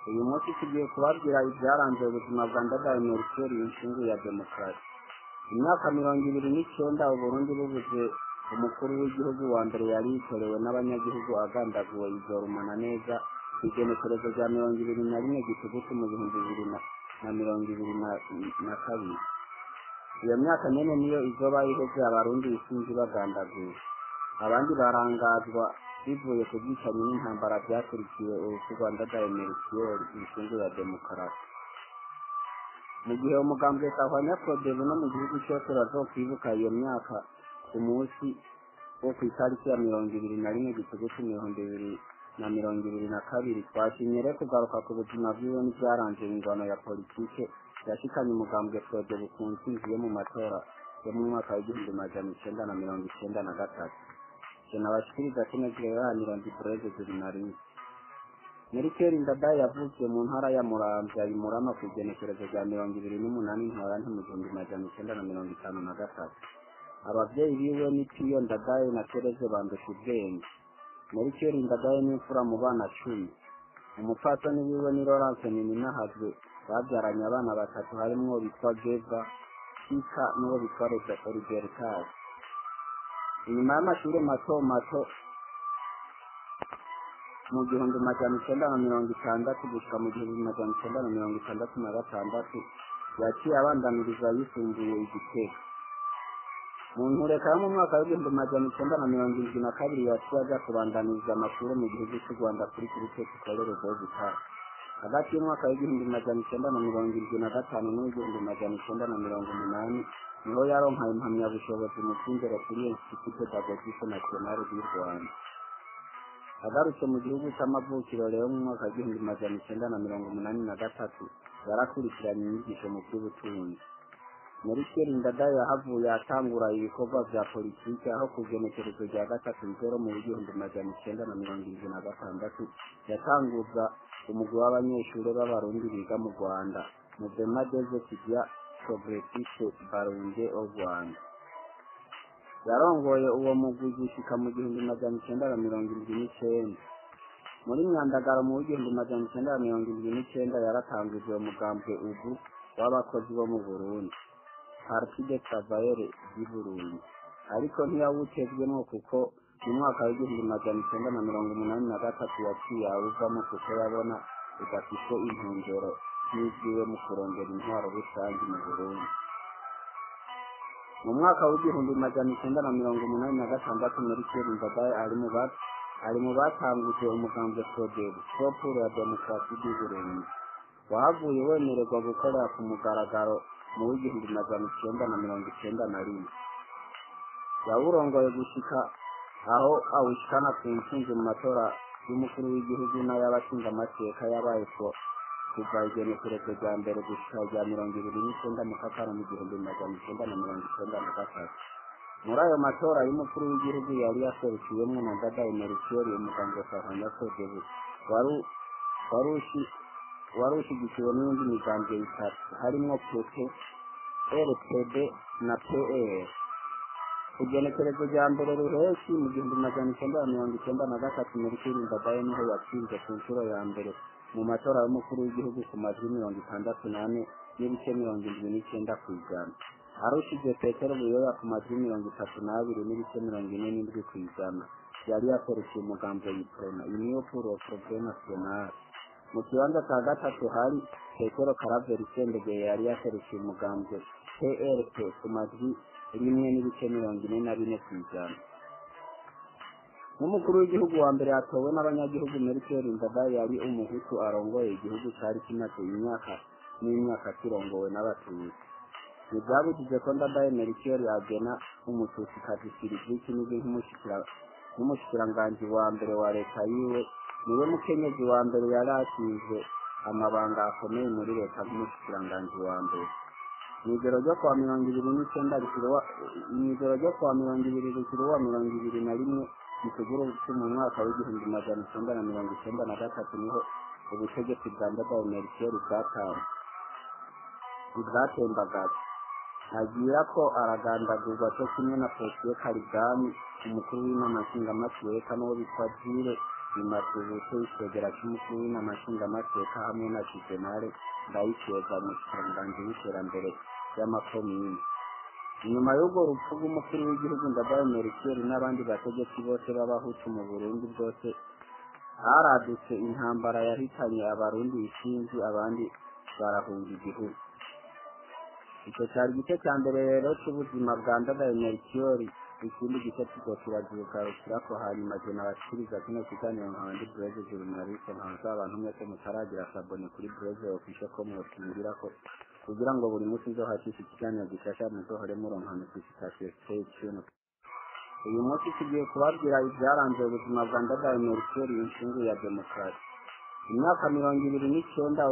Uyu munsi tugiye kubabwira ibyaranze ubuzima bwa Ndadaye Melchior, incungu ya demokarasi. Imyaka 29 Uburundi bubuze umukuru w'igihugu wa mbere yari yitorewe n'abanyagihugu agandaguwe, izorumana neza igenekerezo rya 21 Gitugutu mu 2022. Iyo myaka nyene niyo izoba iheze Abarundi isinzi bagandaguwe, abandi barangazwa bivuye ku bwicanyi n'intambara byakurikiye urupfu rwa Ndadaye Melchior, incungu ya demokarasi. Mu gihe umugambwe Sahwanya Frodebu no mu gihugu cyose bazokwibuka iyo myaka ku munsi wo kw'itariki ya 21 Gitugutu 2022, twashimye rero kugaruka ku buzima bwiwe n'ibyaranze ingwano ya politike yashikanye umugambwe Frodebu ku ntsinzi yo mu matora yo mu mwaka w'1993. Je nabashikiriza kino kiganiro ndi Blaise Journaliste. Melchior Ndadaye yavukiye mu ntara ya Muramvya i Murama ku igenekerezo rya 28 Ntwarante mu 1953. Abavyeyi biwe ni Piyo Ndadaye na Tereze Bandushubwenge. Melchior Ndadaye ni imfura mu bana 10. Umupfasoni wiwe ni Laurence Nininahazwe, bavyaranye abana batatu harimwo bitwa Geva, Kika n'uwo bitwa Libertas. Inyuma y'amashure mato mato mu 1960 gushika mu 1966, yaciye abandaniriza yisumbuye i Gitega. Mu ntureka yo mu mwaka w'1972 yaciye aja kubandaniriza amashure mu gihugu c'u Rwanda kuri Groupe Scolaire de Butare. Hagati y'umwaka w'1975 n'uw'1980 niho yaronka impamyabushobozi mu vy'indero kuri Institut Pédagogique National du Rwanda. Agarutse mu gihugu c'amavukiro rero mu mwaka w'1983 yarakurikiranye inyigisho mu vy'ubutunzi. Melchior Ndadaye yahavuye atangura ibikorwa vya politike, aho ku igenekerezo rya 3 Nzero mu 1976 yatanguza umugwi w'abanyeshure b'Abarundi biga mu Rwanda, Mouvement des étudiants progressistes burundais au Rwanda. Yarongoye uwo mugwi gushika mu 1979. Muri Myandagaro mu 1979 yaratanguje uwo mugambwe ubu w'abakozi bo mu Burundi, Parti des Travailleurs du Burundi, ariko ntiyawutezwemwo kuko mu mwaka w'1983 yaciye awuvamwo kuko yabona udafise intumbero nk'iziwe mu kurondera intwaro rusangi mu Burundi. Mu mwaka w'1986 Melchior Ndadaye ari mu batanguje umugambwe Frodebu, Front pour la démocratie du Burundi, wahavuye wemererwa gukorera ku mugaragaro mu w'1991. Yawurongoye gushika aho awushikana ku ntsinzi mu matora y'umukuru w'igihugu n'ay'abashingamateka yabaye kuva igenekerezo rya 1 gushika rya 29 Mukakaro mu 1993. Muri ayo matora y'umukuru w'igihugu yari yaserukiwemwo na Ndadaye Melchior, umugambwe Sahwanya Frodebu wari ushigikiwe n'iyindi migambwe itatu harimwo PP, RPD na PR. Igenekerezo rya 1 Ruheshi mu 1993 Melchior Ndadaye niho yatsinze ku nshuro ya mbere mu matora y'umukuru w'igihugu ku majwi 64.79%, arushije Petero Buyoya ku majwi 32.47% yari yaserukiye umugambwe Uprona, Union pour le Progrès National. Mu kibanza ca gatatu hari Petero Karaveri Sendegeye yari yaserukiye umugambwe PRP ku majwi 1.44%. Nk'umukuru w'igihugu wa mbere yatowe n'abanyagihugu, Melchior Ndadaye yari umuhutu arongoye igihugu cari kimaze imyaka n'imyaka kirongowe n'abatutsi. Ntivyabujije ko Ndadaye Melchior agena umututsikazi Sylvie Kinigi nk'umushikiranganji wa mbere wa leta yiwe. Niwe mukenyezi wa mbere yari ashinzwe amabanga akomeye muri leta nk'umushikiranganji wa mbere. Mw'ijoro ryo kuwa 29 mw'ijoro ryo kuwa 20 Rukiriwa 21 Gitugutu mu mwaka w'1993 niho ubutegetsi bwa Ndadaye Melchior bwatembagaye. Agira ko aragandagurwa co kimwe na Petero Karigani, umukuru w'inama nshingamateka, n'uwo bitwa Jules Bimazubuto icegera c'umukuru w'inama nshingamateka hamwe na Juvenal Ndayikeza umushikiranganji w'iterambere ry'amakomine. Inyuma y'urwo rupfu rw'umukuru w'igihugu Ndadaye Melchior n'abandi bategetsi bose b'abahutu mu Burundi bwose, haradutse intambara yahitanye abarundi isinzi, abandi barahunga igihugu. Ico cari igice ca mbere rero c'ubuzima bwa Ndadaye Melchior. Ikindi gice tuzokiragarukirako hanyuma. Je nabashikiriza kino kiganiro nkaba ndi Blaise Journaliste, nkaba nsaba abantu mwese mutaragira s'abonner kuri Blaise Official ko mwosingirako kugira ngo buri munsi nzohacisha ikiganiro gishasha muzohore muronka notification. Stay tuned. Uyu munsi tugiye kubabwira ibyaranze ubuzima bwa Ndadaye Melchior, incungu ya demokarasi. Imyaka 29.